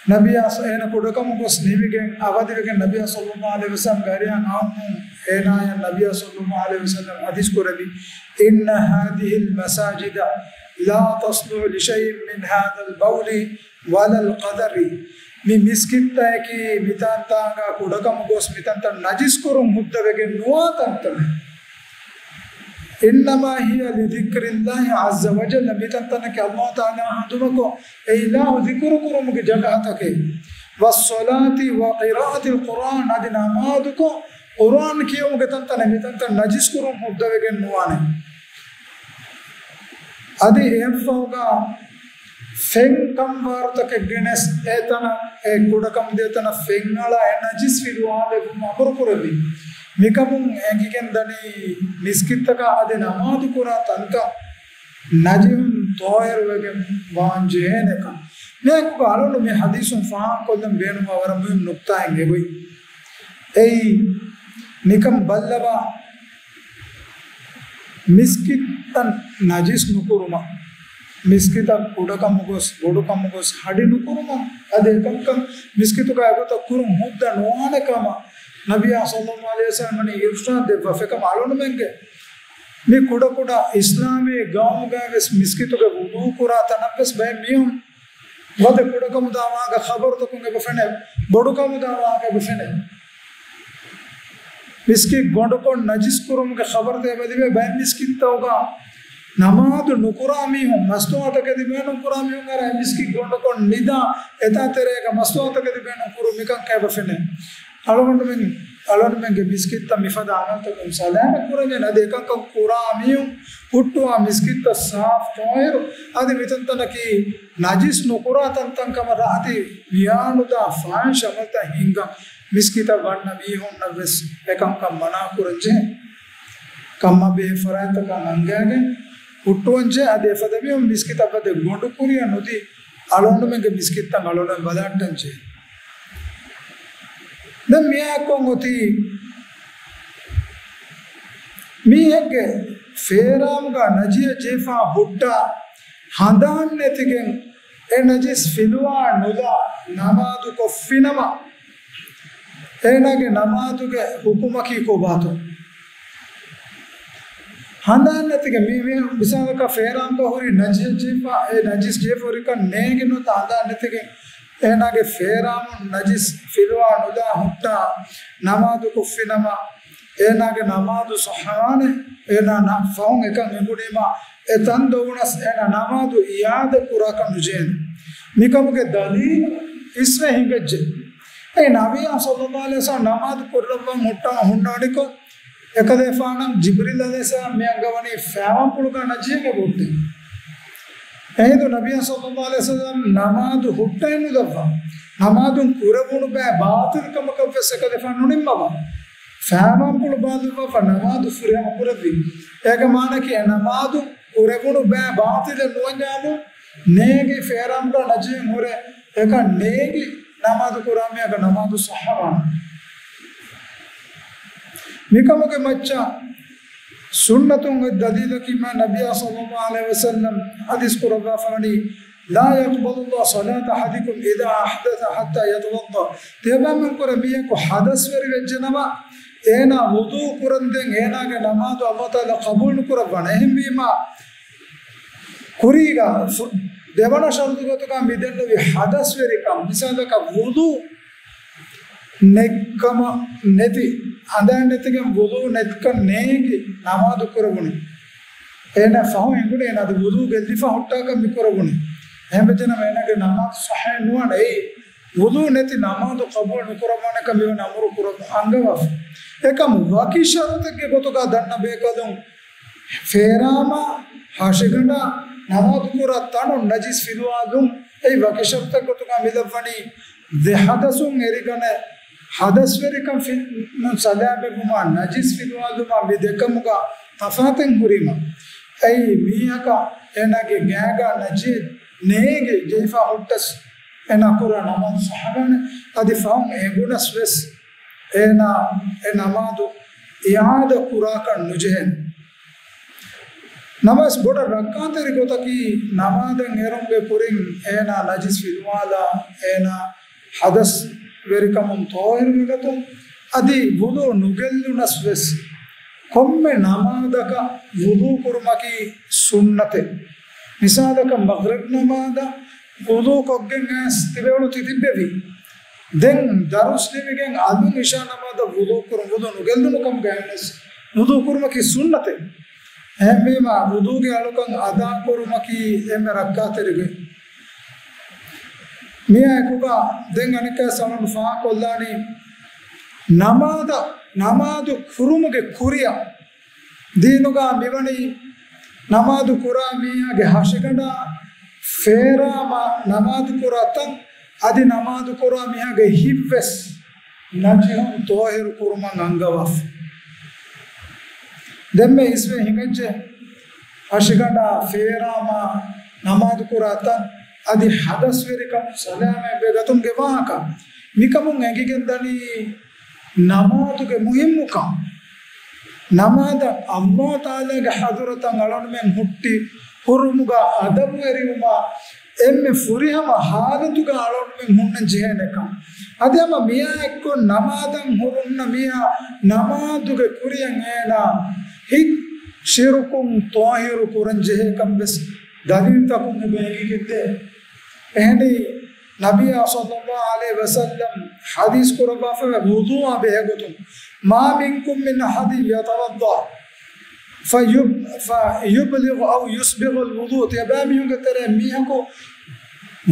ނަބިއްޔާ ސަ-، އޭނަ ކުޑަކަމު ގޮސް ނިމިގެން އަވަދިވެގެން ނަބިއްޔާ ޞައްލައްލާހު ޢަލައިހި ވަސައްލަމްގެ އަރިހަށް އައުމުން އޭނާޔަށް ނަބިއްޔާ ޞައްލައްލާހު ޢަލައިހި ވަސައްލަމް ޙަދީޘް ކުރެއްވި، "إن هذه المساجد لا تصلح لشيء من هذا البول ولا القذر." މި މިސްކިތްތަކަކީ މިތާންތާނގާ ކުޑަކަމު ގޮސް މިތަންތައް ނަޖިސް ކުރުން ހުއްދަވެގެން ނުވާ ތަންތަނެއް. إنما هي لذكر الله عز وجل، މިތަންތަނަކީ ﷲ ތަޢާލާ ހަނދުމަކޮށް އެ އިލާހު ޛިކުރު ކުރުމުގެ ޖަގަހަތަކެއް. والصلاة وقراءة القرآن، އަދި ނަމާދުކޮށް ޤުރުއާން ކިޔެވުމުގެ ތަންތަނެއް، މިތަންތަން ނަޖިސް ކުރުން ހުއްދަވެގެން ނުވާނެ. އަދި އެއަށްފަހުގަ ފެން ކަންވާރުތަކެއް ގެނެސް އެތަނަށް، އެ ކުޑަކަމުދޭތަނަށް ފެންއަޅާ އެ ނަޖިސް ފިލުވާލެއްވުމަށް އަމުރު ކުރެއްވި. މިކަމުން އެނގިގެން ދަނީ މިސްކިތްތަކަށް އަދި ނަމާދު ކުރާ ތަންތަން ނަޖިހުން ޠާހިރުވެގެން ވާން ޖެހޭނެކަން. މިއަކުގަ އަޅުން މި ޙަދީޘުން ފާހަގަކޮށްލަން ބޭނުންވާ ވަރަށް މުހިންމު ނުކްތާއެއް އެގޮތް. އެއީ، ނިކަން ބައްލަވާ، މިސްކިތްތައް ނަޖިސް ނުކުރުމަށް، މިސްކިތަށް ކުޑަކަމު ގޮސް، ބޮޑުކަމު ގޮސް، ހަޑި ނުކުރުމަށް، އަދި އެކަންކަން މިސްކިތުގަ އެގޮތަށް ކުރުން ހުއްދަ ނުވާނެ ކަމަށް ނަބިއްޔާ ޞައްލައްލާހު ޢަލައިހި ވަސައްލަމަ އިރުޝާދު ދެއްވާފަ. އެކަމަ އަޅުންމެންގެ މި ކުޑަކުޑަ އިސްލާމީ ގައުމުގައިވެސް މިސްކިތުގެ ވުޟޫ ކުރާ ތަނަށްވެސް ބައެއް މީހުން ވަދެ ކުޑަކަމުދާ ވާހަކަ ޚަބަރުތަކުން އެބަ ފެނޭ، ބޮޑުކަމުދާ ވާހަކަ އެބަ ފެނޭ. މިސްކިތް ގޮނޑުކޮށް ނަޖިސް ކުރުމުގެ ޚަބަރުތައް އެބަ ލިބޭ ބައެއް މިސްކިތްތަކުގަ ނަމާދު ނުކުރާ މީހުން، މަސްތުވާތަކެތި ބޭނުން ކުރާ މީހުން އަރާ މިސްކިތް ގޮނޑުކޮށް ނިދާ، އެތާ ތެރޭގަ މަސްތުވާތަކެތި ބޭނުން ކުރު މިކަން އެބަ ފެނޭ. އަޅުގަނޑުމެން، އަޅުގަނޑުމެންގެ މިސްކިތްތައް މިފަދަ އަމަލުތަކުން ސަލާމަތް ކުރަންޖެހޭ. އަދި އެކަންކަން ކުރާ މީހުން ހުއްޓުވާ މިސްކިތްތައް ސާފު ޠާހިރު، އަދި މިތަންތަނަކީ ނަޖިސް ނުކުރާ ތަންތަން ކަމަށް ރާއްތި ވިޔާނުދާ ފާހިޝް އަމަލުތައް ހިންގަން މިސްކިތަށް ވަންނަ މީހުންނަށްވެސް އެކަންކަން މަނާ ކުރަންޖެހޭ. ކަމާ ބެހޭ ފަރާތްތަކަށް އަންގައިގެން ހުއްޓުވަންޖެހޭ. އަދި އެފަދަ މީހުން މިސްކިތަށް ވަދެ ގޮނޑުކުރިއަށް ނުދީ، އަޅުގަނޑުމެންގެ މިސްކިތްތައް އަޅުގަނޑުމެން ބަލަހައްޓަންޖެހޭ. ދެން މިއާއެކު އޮތީ މީހެއްގެ ފޭރާމުގަ ނަޖިހެއް ޖެހިފަ ހުއްޓާ ހަނދާން ނެތިގެން އެ ނަޖިސް ފިލުވާ ނުލާ ނަމާދު ކޮށްފިނަމަ، އޭނާގެ ނަމާދުގެ ޙުކުމަކީ ކޮބާތޯ؟ ހަނދާން ނެތިގެން މި، މި މިސާލަކަށް ފޭރާމުގަ ހުރި ނަޖިހެއް ޖެހިފަ، އެ ނަޖިސް ޖެހިފަ ހުރިކަން ނޭނގި ނުވަތަ ހަނދާން ނެތިގެން އޭނާގެ ފޭރާމުން ނަޖިސް ފިލުވާ ނުލާ ހުއްޓާ ނަމާދު ކޮށްފިނަމަ، އޭނާގެ ނަމާދު ޞައްޙަވާނެ. އޭނާ ނަ-، ފަހުން އެކަން އެނގުނީމަ، އެ ތަން ދޮވުނަސް އޭނާ ނަމާދު އިޢާދަ ކުރާކަށް ނުޖެހޭނެ. މިކަމުގެ ދަލީލު އިސްވެ ހިނގައްޖެ. އެ ނަބިއްޔާ ޞައްލައްލާހު ޢަލައިހި ވަސައްލަމަ ނަމާދު ކުރައްވަން ހުއްޓާ ހުންނާނެކޮށް، އެކަލޭފާނަށް ޖިބްރީލް ޢަލައިހިއްސަލާމް މި އަންގަވަނީ ފައިވާންޕުޅުގަ ނަޖިހެއް އެބަ ހުއްޓޭ. އެހިނދު ނަބިއްޔާ ޞައްލައްލާހު ޢަލައިހި ވަސައްލަމަ ނަމާދު ހުއްޓައެއް ނުލައްވާ. ނަމާދުން ކުރެވުނު ބައެއް ބާޠިލް ކަމަކަށްވެސް އެކަލޭފާނު ނުނިންމަވާ. ފައިވާންޕުޅު ބާލައްވާފަ ނަމާދު ފުރިހަމަ ކުރެއްވި. އޭގެ މާނައަކީ އެ ނަމާދު ކުރެވުނު ބައެއް ބާޠިލެއް ނުވަންޏާމު ނޭނގި ފޭރާމުގަ ނަޖިހެއް ހުރެ އެކަން ނޭނގި ނަމާދު ކުރާ މީހާގެ ނަމާދު ޞައްޙަވާނެ. މިކަމުގެ މައްޗަށް ސުންނަތުން އޮތް ދަލީލަކީ މާ ނަބިއްޔާ ޞައްލައްލާހު ޢަލައިހި ވަސައްލަމަ ޙަދީޘް ކުރައްވާފަވަނީ، "لا يقبل الله صلاة أحدكم إذا أحدث حتى يتوضأ." ތިޔަބައިމީހުންކުރެ މީހަކު ޙަދަޘްވެރިވެއްޖެނަމަ، އޭނާ ވުޟޫ ކުރަންދެން އޭނާގެ ނަމާދު ﷲ ތަޢާލާ ޤަބޫލު ނުކުރައްވާނެ. އެހެންވީމާ، ކުރީގަ ފު-، ދެވަނަ ޝަރުޠު ގޮތުގަ މިދެންނެވި ޙަދަޘްވެރިކަން، މިސާލަކަށް ވުޟޫ ނެތްކަމަށް ނެތި ހަނދާން ނެތިގެން ވުޟޫ ނެތްކަން ނޭނގި ނަމާދު ކުރެވުނީ. އޭނާ ފަހުން އެނގުނީ އޭނާ އަދި ވުޟޫ ގެއްލިފަ ހުއްޓާކަށް މި ކުރެވުނީ. އެހެންވެއްޖެނަމަ އޭނާގެ ނަމާދު ޞައްޙައެއް ނުވާނެ. އެއީ ވުޟޫ ނެތި ނަމާދު ޤަބޫލު ނުކުރައްވާނެކަން މިވަނީ އަމުރު ކުރައްވާ އަންގަވާފަ. އެކަމު ވަކި ޝަރުޠެއްގެ ގޮތުގަ ދަންނަ ބޭކަލުން ފޭރާމާ، ހަށިގަނޑާ، ނަމާދު ކުރާ ތަނުން ނަޖިސް ފިލުވާލުން. އެއީ ވަކި ޝަރުޠެއް ގޮތުގަ މި ލައްވަނީ ދެ ޙަދަޘުން އެރިގަނެ ޙަދަޘްވެރިކަން ފި-، ނުން ސަލާމަތްވުމާ ނަޖިސް ފިލުވާލުމާ މި ދެކަމުގަ ތަފާތެއް ހުރީމަ. އެއީ މީހަކަށް އޭނާގެ ގާގަ ނަޖިސް ނޭނގި ޖެހިފަ ހުއްޓަސް އޭނާ ކުރާ ނަމާދު ޞައްޙަވާނެ. އަދި ފަހުން އެނގުނަސް ވެސް އޭނާ އެ ނަމާދު އިޢާދަ ކުރާކަށް ނުޖެހޭނެ. ނަމަވެސް ބޮޑަށް ރައްކާތެރި ގޮތަކީ ނަމާދަށް އެރުމުގެ ކުރިން އޭނާ ނަޖިސް ފިލުވާލާ، އޭނާ ޙަދަޘް ވެރިކަމުން ޠާހިރުވެގަތުން، އަދި ވުޟޫ ނުގެއްލުނަސް ވެސް ކޮންމެ ނަމާދަކަށް ވުޟޫ ކުރުމަކީ ސުންނަތެއް. މިސާލަކަށް މަޣްރިބް ނަމާދަށް ވުޟޫ ކޮށްގެން އައިސް ތިބެވުނު ތި ތިއްބެވި. ދެން ދަރުސް ނިމިގެން އަލުން އިޝާ ނަމާދަށް ވުޟޫ ކުރުން، ވުޟޫ ނުގެއްލުނު ކަމުގައި ވެސް ވުޟޫ ކުރުމަކީ ސުންނަތެއް. އެހެންވީމަ ވުޟޫގެ އަޅުކަން އަދާ ކުރުމަކީ އެންމެ ރައްކާތެރި ގޮތް. މިއާއެކުގަ ދެން އަނެއްކާ ސަލަން ފާހަގަކޮށްލާނީ ނަމާދަށް، ނަމާދު ކުރުމުގެ ކުރިއަށް ދީނުގަ މިވަނީ ނަމާދު ކުރާ މީހާގެ ހަށިގަނޑާ، ފޭރާމާ، ނަމާދު ކުރާ ތަން، އަދި ނަމާދު ކުރާ މީހާގެ ހިތްވެސް ނަޖިހުން ޠާހިރު ކުރުމަށް އަންގަވާފަ. ދެންމެ އިސްވެ ހިނގައްޖެ ހަށިގަނޑާ، ފޭރާމާ، ނަމާދު ކުރާ ތަން، އަދި ޙަދަޘްވެރިކަމުން ސަލާމަތްވެގަތުމުގެ ވާހަކަ. މިކަމުން އެނގިގެން ދަނީ ނަމާދުގެ މުހިއްމުކަން. ނަމާދަށް ﷲ ތަޢާލާގެ ޙަޟްރަތަށް އަޅުގަނޑުމެން ހުއްޓި ހުރުމުގަ އަދަބުވެރިވުމާ އެންމެ ފުރިހަމަ ޙާލަތުގަ އަޅުގަނޑުމެން ހުންނަން ޖެހޭނެކަން. އަދި ހަމަ މިއާ އެއްކޮށް ނަމާދަށް ހުރުންނަ މީހާ ނަމާދުގެ ކުރިއަށް އޭނާ ހިތް ޝިރުކުން ޠާހިރު ކުރަން ޖެހޭކަން ވެސް ދަލީލުތަކުން އެބަ އެނގިގެންދޭ. އެހެނީ، ނަބިއްޔާ ޞައްލައްލާހު ޢަލައިހި ވަސައްލަމް ޙަދީޘް ކުރައްވާފައިވޭ ވުޟޫއާ ބެހޭގޮތުން، "ما منكم من أحد يتوضأ فيب-، فيبلغ أو يسبغ الوضوء." ތިޔަބައިމީހުންގެ ތެރޭ މީހަކު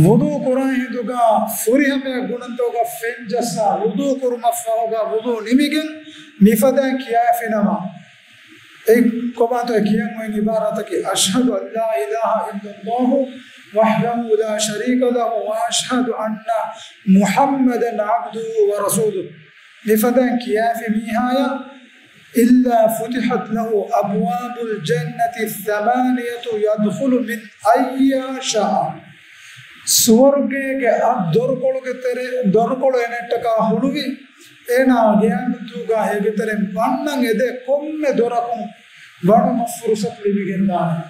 ވުޟޫ ކުރާ ހިނދުގަ ފުރިހަމަޔަށް ގުނަންތޯގަ ފެންޖައްސާ، ވުޟޫ ކުރުމަށްފަހުގަ ވުޟޫ ނިމިގެން މިފަދައިން ކިޔާފިނަމަ، އެ ކޮބާތޯ އެ ކިޔަން އޮތް ޢިބާރާތަކީ، "أشهد أن لا إله إلا الله وحده لا شريك له وأشهد أن محمدا عبده ورسوله." މިފަދައިން ކިޔާފި މީހާޔަށް، "إلا فتحت له أبواب الجنة الثمانية يدخل من أيها شاء." ސުވަރުގޭގެ އަށް ދޮރުކޮޅުގެ ތެރެ، ދޮރުކޮޅު އޭނައަށްޓަކާ ހުޅުވި، އޭނާ ގެއަށް ދޫގާ އޭގެ ތެރެއިން ވަންނަން އެދޭ ކޮންމެ ދޮރަކުން ވަނުމަށް ފުރުޞަތު ލިބިގެންދާނެ.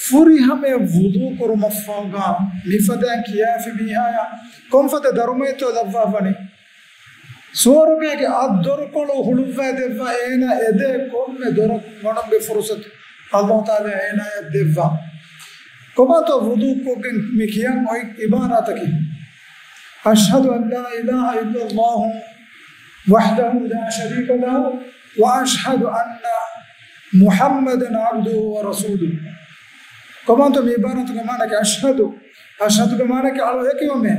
ފުރިހަމަޔަށް ވުޟޫ ކުރުމަށްފަހުގަ މިފަދައިން ކިޔާފި މީހާޔަށް ކޮންފަދަ ދަރުމައެއްތޯ ލައްވާފަނީ؟ ސުވަރުގޭގެ އަށް ދޮރުކޮޅު ހުޅުއްވައިދެއްވާ އޭނާ އެދޭ ކޮންމެ ދޮރަކުން ވަނުމުގެ ފުރުޞަތު ﷲ ތަޢާލާ އޭނާޔަށް ދެއްވާ. ކޮބާތޯ ވުޟޫ ކޮށްގެން މި ކިޔަން އޮތް ޢިބާރާތަކީ، "أشهد أن لا إله إلا الله وحده لا شريك له وأشهد أن محمدا عبده ورسوله." ކޮބާތޯ މި ޢިބާރާތުގެ މާނައަކީ؟ އަޝްހަދު، އަޝްހަދުގެ މާނައަކީ އަޅު ހެކިވަމޭ،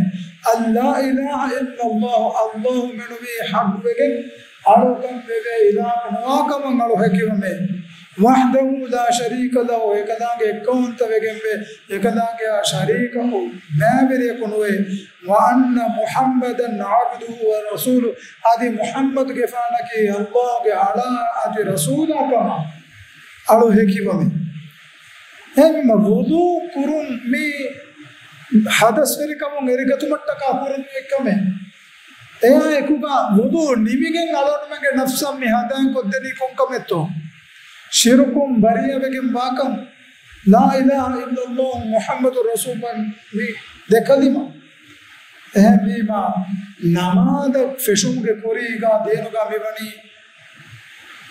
"أن لا إله إلا الله، ﷲ މެނުވީ ޙައްޤުވެގެން އަޅުކަން ވެވޭ އިލާހަކު ނުވާކަމަށް އަޅު ހެކިވަމޭ، وحده لا شريك له، އެކަލާނގެ އެއްކައުވަންތަވެގެންވެ، އެކަލާނގެއާ ޝަރީކަކު ބައިވެރިޔަކު ނުވޭ، وأن محمدا عبده ورسوله، އަދި މުޙައްމަދުގެފާނަކީ ﷲގެ އަޅާ އަދި ރަސޫލާ ކަމަށް އަޅު ހެކިވަމޭ." އެހެންވީމަ ވުޟޫ ކުރުން މީ ޙަދަޘްވެރިކަމުން އެރިގަތުމަށްޓަކާ ކުރަން އޮތް ކަމެއް. އެއާއެކުގަ ވުޟޫ ނިމިގެން އަޅުގަނޑުމެންގެ ނަފްސަށް މި ހަނދާންކޮށްދެނީ ކޮންކަމެއްތޯ؟ ޝިރުކުން ބަރީއަވެގެން ވާކަން، لا إله إلا الله محمد رسول الله މި ދެ ކަލިމަ. އެހެންވީމަ، ނަމާދަށް ފެށުމުގެ ކުރީގަ ދީނުގަ މިވަނީ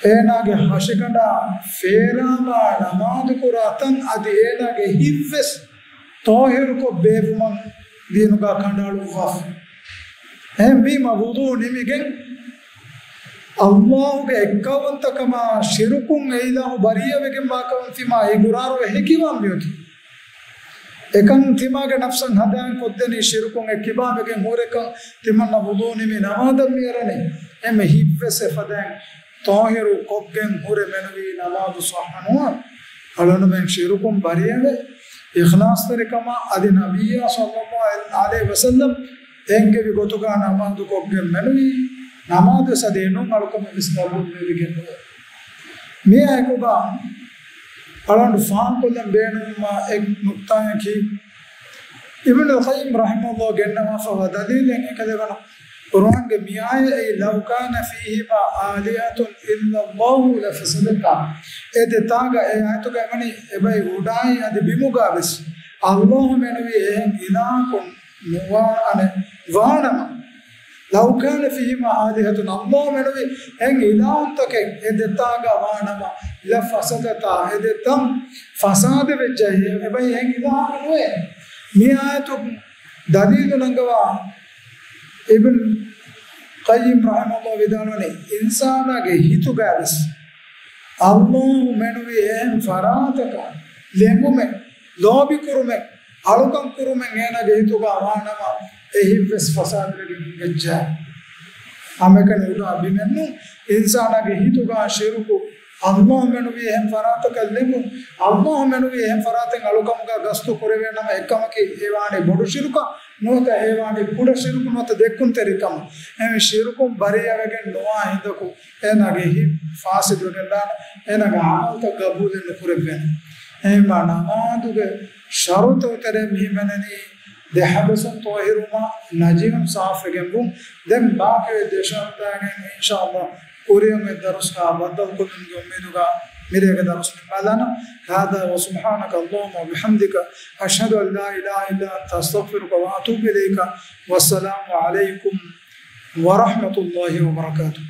އޭނާގެ ހަށިގަނޑާ ފޭރާމާ ނަމާދުކުރާ ތަން އަދި އޭނާގެ ހިތްވެސް ޠާހިރުކޮށް ބޭއްވުމަށް ދީނުގަ ކަނޑައަޅުއްވާފަ. އެހެންވީމަ ވުޟޫ ނިމިގެން ﷲ ގެ އެއްކައުވަންތަކަމާ ޝިރުކުން އެ އިލާހު ބަރީއަވެގެންވާކަމަށް ތިމާ އިގުރާރުވެ ހެކިވާން މިއޮތީ. އެކަން ތިމާގެ ނަފްސަށް ހަނދާން ކޮށްދެނީ ޝިރުކުން އެ ކިބާވެގެން ހުރެކަން. ތިމަންނަ ވުޟޫ ނިމި ނަމާދަށް މިއަރަނީ. އެންމެ ހިތްވެސް އެފަދައިން ޠާހިރު ކޮށްގެން ހުރެ މެނުވީ ނަމާދު ޞައްޙަ ނުވާން. އަޅުގަނޑުމެން ޝިރުކުން ބަރީއަވެ، އިޚްލާޞްތެރިކަމާ އަދި ނަބިއްޔާ ޞައްލައްލާހު ޢަލައިހި ވަސައްލަމް އެންގެވި ގޮތުގަ ނަމާދު ކޮށްގެން މެނުވީ. ނަމާދުވެސް އަދި ނޫން އަޅުކަމެއް ވެސް ގަބޫލު ވެވިގެން ނުވޭ. މިއާއެކުގަ އަޅުގަނޑު ފާހަގަކޮށްލަން ބޭނުންވާ އެއް ނުކްތާއަކީ، އިބްނުލް ޤައްޔިމް ރަޙިމަހުﷲ ގެންނަވާފަވާ ދަލީލެއް އެކަލޭގެފާނު ޤުރުއާންގެ މިއާޔަތް، لو كان فيهما آلهة إلا الله لفسدتا. އެ ދެތާގަ އެ އާޔަތުގަ އެވަނީ އެބައި އުޑާއި އަދި ބިމުގަ ވެސް ﷲ މެނުވީ އެހެން އިލާހަކުން ނުވާނެ ވާނަމަ، لو كان فيهما آلهة، ﷲ މެނުވި އެހެން އިލާހުންތަކެއް އެ ދެތާގަ ވާނަމަ، لفسدتا، އެ ދެތަން ފަސާދަވެއްޖެ، އެބައި އެހެން އިލާހަކު ނުވޭ. މި އާޔަތު ދަލީލު ނަންގަވާ އިބްނުލް ޤައްޔިމް ރަޙިމަހުﷲ ވިދާޅުވަނީ، އިންސާނާގެ ހިތުގަ ވެސް ﷲ މެނުވީ އެހެން ފަރާތަކަށް ލެނގުމެއް، ލޯބިކުރުމެއް، އަޅުކަން ކުރުމެއް އޭނާގެ ހިތުގަ ވާނަމަ، އެ ހިތްވެސް ފަސާދަވެގެން އިނގެއްޖެ. ހަމައެކަނި އުޑާ ބިމެއްނޫން، އިންސާނާގެ ހިތުގަ ޝިރުކު، ﷲ މެނުވީ އެހެން ފަރާތަކަށް ލެނގުން، ﷲ މެނުވީ އެހެން ފަރާތެއް އަޅުކަމުގަ ގަސްތު ކުރެވޭނަމަ، އެކަމަކީ އެ ވާނީ ބޮޑު ޝިރުކަށް ނުވަތަ އެ ވާނީ ކުޑަ ޝިރުކު ނުވަތަ ދެއްކުންތެރިކަމަށް. އެހެން ޝިރުކުން ބަރީއަވެގެން ނުވާ ހިނދަކު، އޭނާގެ ހިތް ފާސިދުވެގެން ދާނެ، އޭނާގެ ޢަމަލުތައް ގަބޫލެއް ނުކުރެއްވޭނެ. އެހެންވީމާ ނަމާދުގެ ޝަރުޠު ތެރޭ މި ހިމެނެނީ ދެ ޙަދަޘުން ޠާހިރުވުމާ، ނަޖިސުން ސާފުވެގެންވުން. ދެން ބާކީވެ ދެ ޝަރުޠާގެން އިންޝާﷲ ކުރިއަށް އޮތް ދަރުސްގަ ބައްދަލުކޮށްލުމުގެ އުއްމީދުގަ މިރޭގެ ދަރުސް ނިންމާލާނަން. هذا وسبحانك اللهم وبحمدك، أشهد أن لا إله إلا أنت، أستغفرك وأتوب إليك. والسلام عليكم ورحمة الله وبركاته.